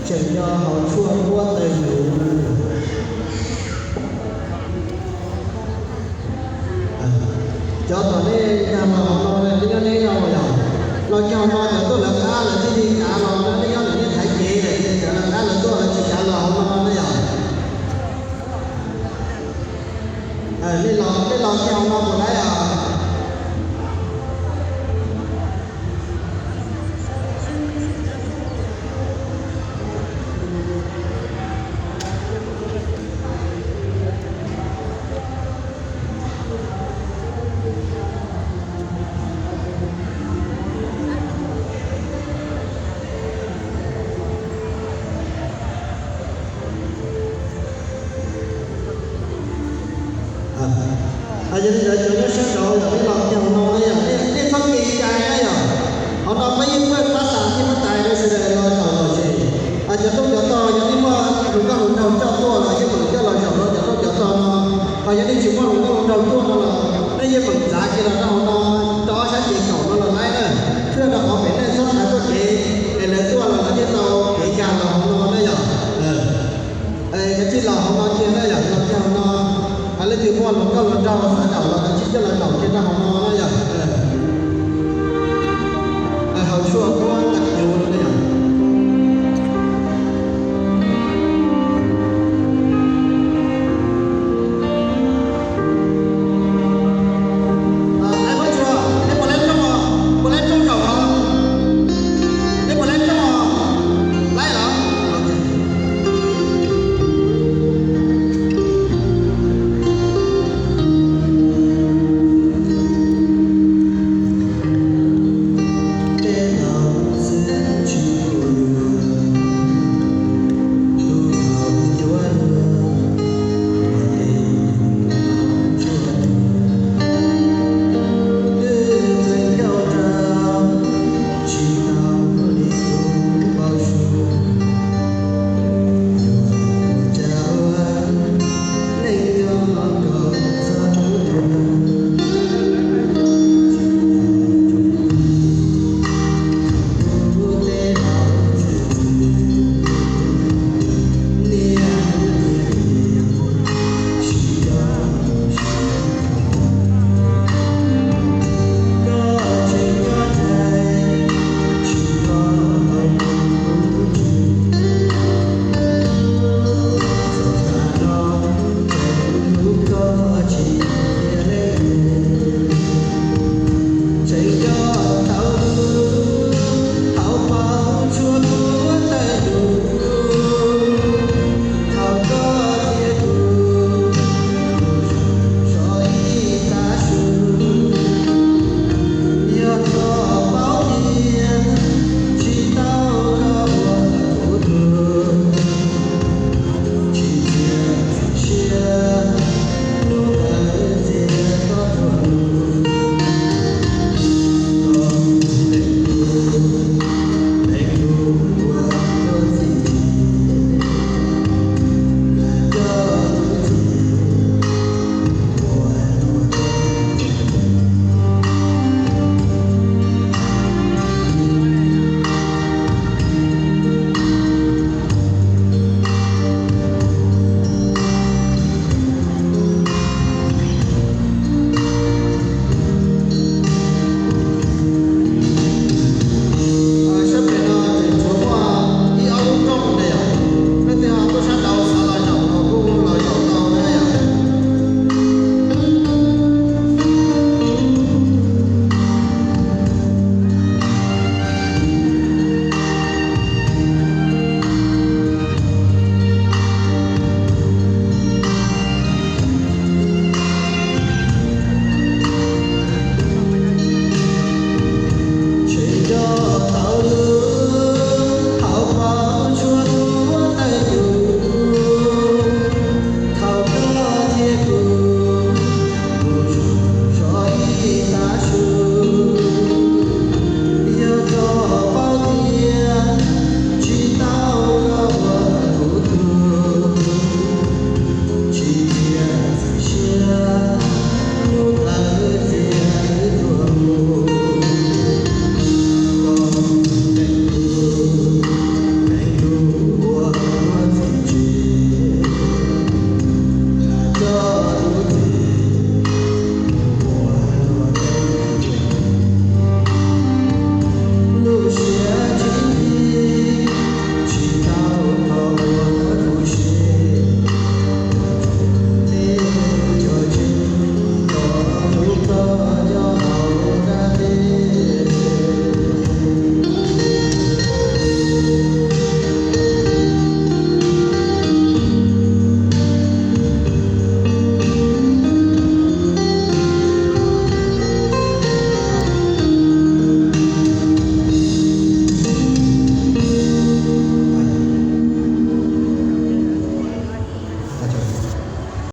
Tseem nco hauv tshuaj muab tawg yuv no. Cov tom nej nkag los hauv no, nej nyob nej yog los kiag hauv no, cov tuaj lawv qab lawv thiaj li kav los no, nej nyob nej thaiv cev, cov lawv qab lawv tuaj lawv tsis kav los hauv no ne yom. Nej los, nej los kiag hauv no puas laib os? Yog li ntawd cov nyob sab nraud yog nej los kiag hauv no na yom, nej txhob kev cai na yom. Hauv no peb yeej muaj pab tas thiab pab tais rau sawv daws los zaum lom zem. Cov rooj cov tog yog nej muaj hluas nkauj hluas nraug coj tuaj los yeej meem coj los zaum rau cov rooj cov tog no. Ho yog nej tsis muaj hluas nkauj hluas nraug tuaj no los nej yeej meem txav kiag los rau hauv no, rau ob sab ces kaum no los laib na. Thiaj rau qhov pem nej txhob thaiv txoj kev es lawv tuaj los lawv thiaj tau kev nkag los hauv no na yom. Kav tsij los hauv no kiag na yom, los kiag hauv no. Leej twg muaj hluas nkauj hluas nraug xav